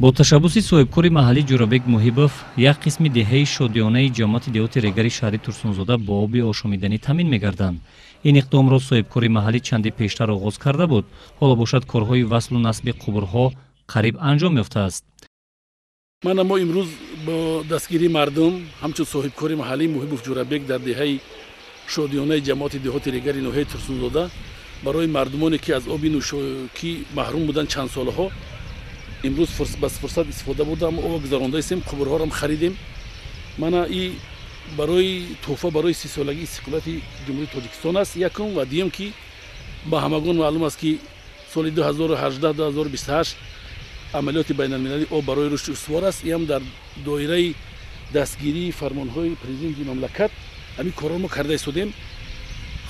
Бо ташаббуси соҳибкори маҳаллӣ Ҷӯрабек Муҳибов як қисми деҳаи Шодиёнаи ҷамоати деҳоти Регари шаҳри Турсунзода бо оби ошомиданӣ таъмин мегарданд. Ин иқдомро соҳибкори маҳаллӣ чанде пештар оғоз карда буд. Ҳоло бошад, корҳои васлу насби қубурҳо қариб анҷом ёфтааст. Мана, мо имрӯз бо дастгирии мардум, ҳамчун соҳибкори маҳаллӣ Муҳибов Ҷӯрабек, дар деҳаи Шодиёнаи ҷамоати деҳоти Регари ноҳияи Турсунзода барои мардумоне, ки аз оби нӯшокӣ маҳрум буданд чанд солаҳо, имрӯз ба фурсат истифода бурда, об гузарондаистем, қубурҳоро харидем. Мана, и барои тӯҳфа барои 30-солагии истиқлолияти Ҷумҳурии Тоҷикистон аст, якум. Ва дуюм, ки ба ҳамагон маълум аст, ки соли 2018-2028 амалиёти байналмилалии об барои рушди устувор аст. Иам дар доираи дастгирии фармонҳои президенти мамлакат ҳамин корро мо карда истодем.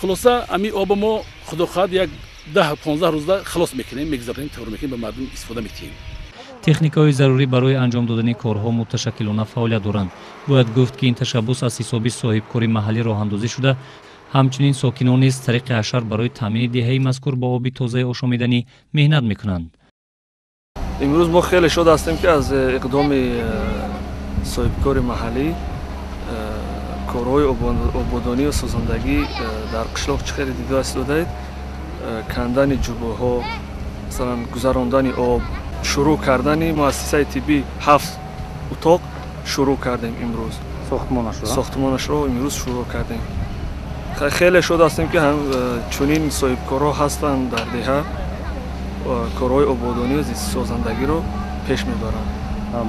Хулоса, ҳамин оба мо, худо хоҳад, як 10-15 рӯзда халос мекунем, мегузаронем, тавр мекунем, ба мардум истифода метиҳем. Техникаҳои зарурӣ барои анҷом додани корҳо муташаккилона фаъолият доранд. Бояд гуфт, ки ин ташаббус аз ҳисоби соҳибкори маҳаллӣ роҳандозӣ шуда, ҳамчунин сокинон низ тариқи ҳашар барои таъмини деҳаи мазкур бо оби тозаи ошомиданӣ меҳнат мекунанд. Имрӯз мо хеле шод ҳастем, ки аз иқдоми соҳибкори маҳаллӣ корҳои ободонию созандагӣ дар қишлоқ, чӣ хеле дида истодаед, кандани ҷубоҳо, масалан, гузарондани об, шурӯъ кардани муассисаи тиббӣ, ҳафт утоқ шурӯъ кардем имрӯз. Сохтмонашро имрӯз шурӯъ кардем. Хеле шод ҳастем, ки чунин соҳибкорҳо ҳастанд дар деҳа, корҳои ободонию созандагиро пеш мебаранд.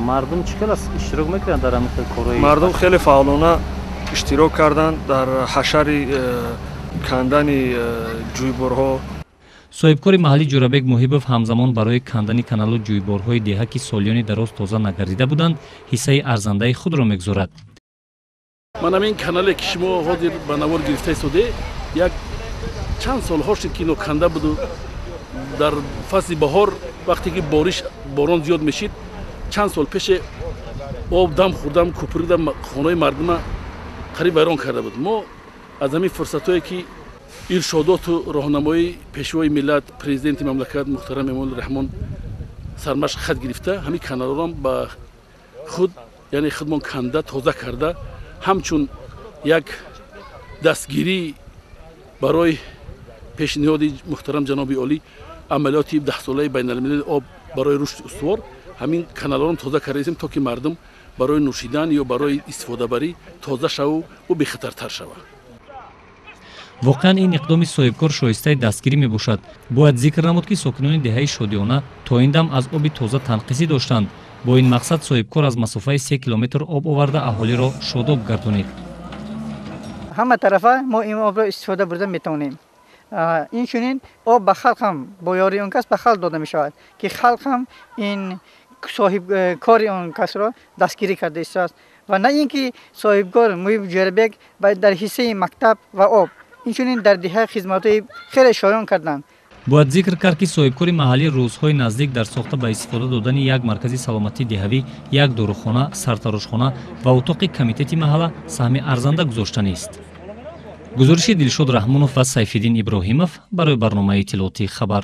Мардум чӣ хел иштирок мекунанд дар ҳамин хел корҳои? Мардум хеле фаъолона иштирок карданд дар ҳашари кандани ҷӯйборҳо. Соҳибкори маҳаллӣ Ҷӯрабек Муҳибов ҳамзамон барои кандани каналу ҷӯйборҳои деҳа, ки солиёни дароз тоза нагардида буданд, ҳиссаи арзандаи худро мегузорад. Ман ҳамин канале, ки шумо ҳозир ба навор гирифта истоде, як чанд солҳо шуд, ки ино канда буду дар фасли баҳор, вақте ки бориш, борон зиёд мешид, чанд сол пеше об дам хӯрдам, кӯприда, хонаи мардума қариб вайрон карда буд. Мо аз ҳамин фурсатҳое, ки иршодоту роҳнамоии Пешвои миллат, Президенти мамлакат муҳтарам Эмомалӣ Раҳмон сармашқ хат гирифта, ҳамин каналҳоро ба худ, яъне худмон канда, тоза карда, ҳамчун як дастгирӣ барои пешниҳоди муҳтарам ҷаноби олӣ, амалиёти 10-солаи байналмилалии об барои рушди устувор, ҳамин каналҳоро тоза кардаистем, то ки мардум барои нӯшидан ё барои истифодабарӣ тоза шаву ӯ бехатартар шавад. Воқеан, ин иқдоми соҳибкор шоистаи дастгирӣ мебошад. Бояд зикр намуд, ки сокинони деҳаи Шодиёна то ин дам аз оби тоза танқисӣ доштанд. Бо ин мақсад соҳибкор аз масофаи 3 километр об оварда, аҳолиро шодоб гардонид. Ҳама тарафа мо ин обро истифода бурда метавонем. Инчунин об ба халқ ҳам бо ёрии он кас ба халқ дода мешавад, ки халқ ҳам ин соҳибкори он касро дастгирӣ карда истодааст. Ва на ин ки соҳибкор Муҳиб Ҷӯрабек дар ҳиссаи мактаб ва об, инчунин дар деҳа хизматҳои хеле шоён карданд. Бояд зикр кард, ки соҳибкори маҳаллӣ рӯзҳои наздик дар сохта ба истифода додани як маркази саломатии деҳавӣ, як дорухона, сартарошхона ва утоқи комитети маҳалла саҳми арзанда гузоштанист. Гузориши Дилшод Раҳмонов ва Сайфиддин Иброҳимов барои барномаи иттилоотии «Хабар».